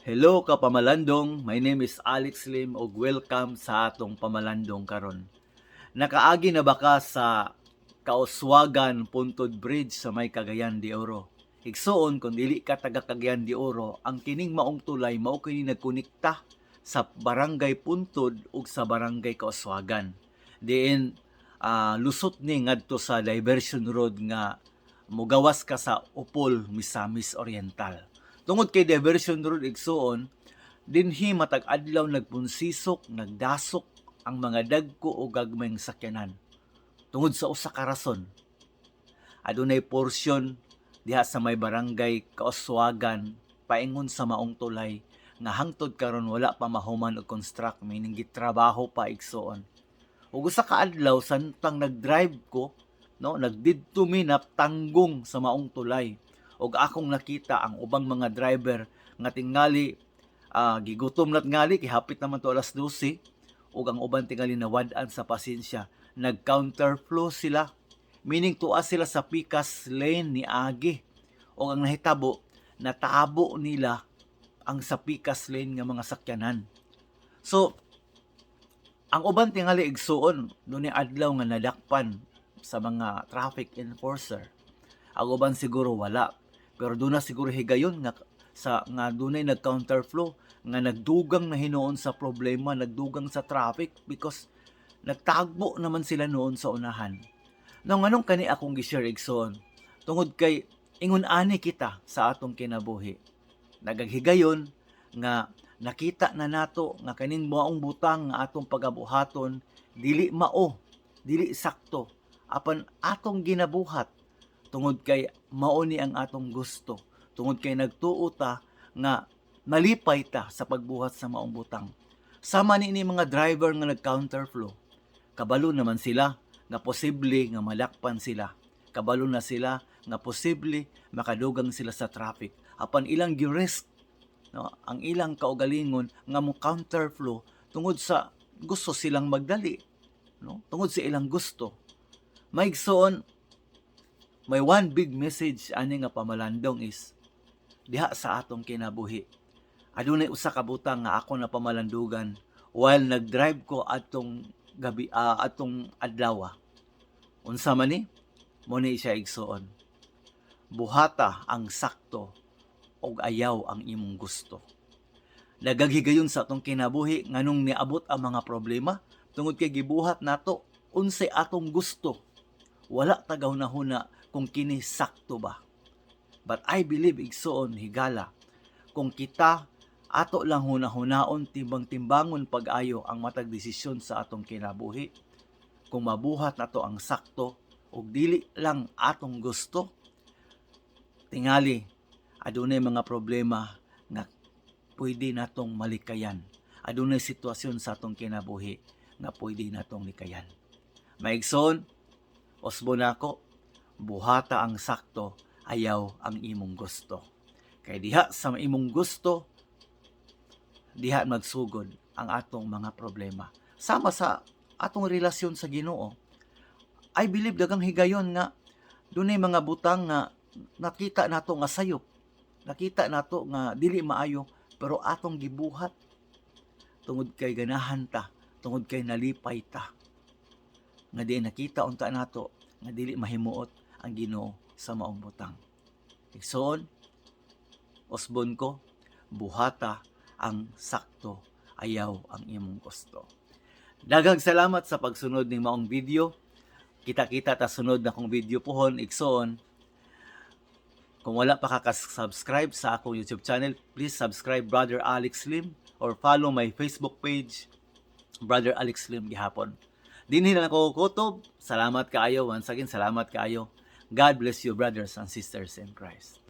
Hello kapamalandong, my name is Alex Lim ug welcome sa atong pamalandong karon. Nakaagi na ba ka sa Kauswagan Puntod Bridge sa may Cagayan de Oro? Igsuon, kung dili ka taga Cagayan de Oro, ang kining maong tulay mao kini nagkonekta sa Barangay Puntod ug sa Barangay Kauswagan. Diin lusot ni ngadto sa diversion road nga mugawas ka sa Opol, Misamis Oriental. Tungod kay diversion road, igsuon, dinhi matag adlaw nagpunsisok, nagdasok ang mga dagko o gagmayng sakyanan. Tungod sa usa ka rason, adunay portion diha sa may Barangay Kauswagan paingon sa maong tulay nga hangtod karon wala pa mahuman og construct, meaning gitrabaho pa, igsuon. Ug usa ka adlaw samtang nag-drive ko, no, nagdidto mi na tanggong sa maong tulay. Ug akong nakita ang ubang mga driver nga tingali gigutom na tingali kay hapit naman to alas 12, ug ang uban tingali nawad-an sa pasensya, nag counterflow sila, meaning tuas sila sa pikas lane ni agi, ug ang nahitabo, natabo nila ang sa pikas lane nga mga sakyanan. So ang uban tingali, igsuon, dunay adlaw nga nadakpan sa mga traffic enforcer. Ang uban siguro wala, pero doon na siguro higayon nga sa nga dunay nag counterflow nga nagdugang na hinuon sa problema, nagdugang sa traffic because nagtagbo naman sila noon sa unahan. Now, nganong kani akong gi-share, igsoon? Tungod kay ingon ani kita sa atong kinabuhi. Nagaghigayon nga nakita na nato nga kaning maong butang nga atong pagabuhaton dili mao, dili sakto, apan atong ginabuhat tungod kay mao ni ang atong gusto, tungod kay nagtuo ta nga malipay ta sa pagbuhat sa maong butang. Sama ni ni mga driver nga nag-counterflow. Kabalo naman sila nga posible nga malakpan sila. Kabalo na sila nga posible makadugang sila sa traffic. Apan ilang gi-risk, no, ang ilang kaugalingon nga mo counterflow tungod sa gusto silang magdali, no, tungod sa ilang gusto. Maigsoon, may one big message ani nga pamalandong is diha sa atong kinabuhi. Adunay usa ka butang nga ako na pamalandugan while nag-drive ko atong gabi, atong adlaw. Unsa man ni? Mo ni siya, igsuon. Buhata ang sakto ug ayaw ang imong gusto. Nagaghigayon sa atong kinabuhi nganong niabot ang mga problema tungod kay gibuhat nato unsay atong gusto. Wala ta gahuna-huna kung kini sakto ba. But I believe, igsuon, higala, kung kita ato lang huna-hunaon, timbang-timbangon pag-ayo ang matag desisyon sa atong kinabuhi. Kung mabuhat nato ang sakto ug dili lang atong gusto, tingali adunay mga problema nga pwede natong malikayan. Adunay sitwasyon sa atong kinabuhi nga pwede natong likayan. Maigsoon, usbo nako, buhata ang sakto, ayaw ang imong gusto. Kay diha sa imong gusto, diha magsugod ang atong mga problema. Sama sa atong relasyon sa Ginoo. I believe dagang higayon nga dunay mga butang nga nakita nato nga sayop. Nakita nato nga dili maayo, pero atong gibuhat tungod kay ganahan ta, tungod kay nalipay ta. Nga di nakita unta nato nga dili mahimuot ang Ginoo sa maong butang. Igsoon, usbon ko, buhata ang sakto, ayaw ang imong gusto. Daghang salamat sa pagsunod ning maong video. Kita-kita ta sunod na kong video pohon, igsoon. Kung wala pa ka subscribe sa akong YouTube channel, please subscribe Brother Alex Lim or follow my Facebook page, Brother Alex Lim gihapon. Dinhi na ako kutob. Salamat kaayo. Once again, salamat kaayo. God bless you, brothers and sisters in Christ.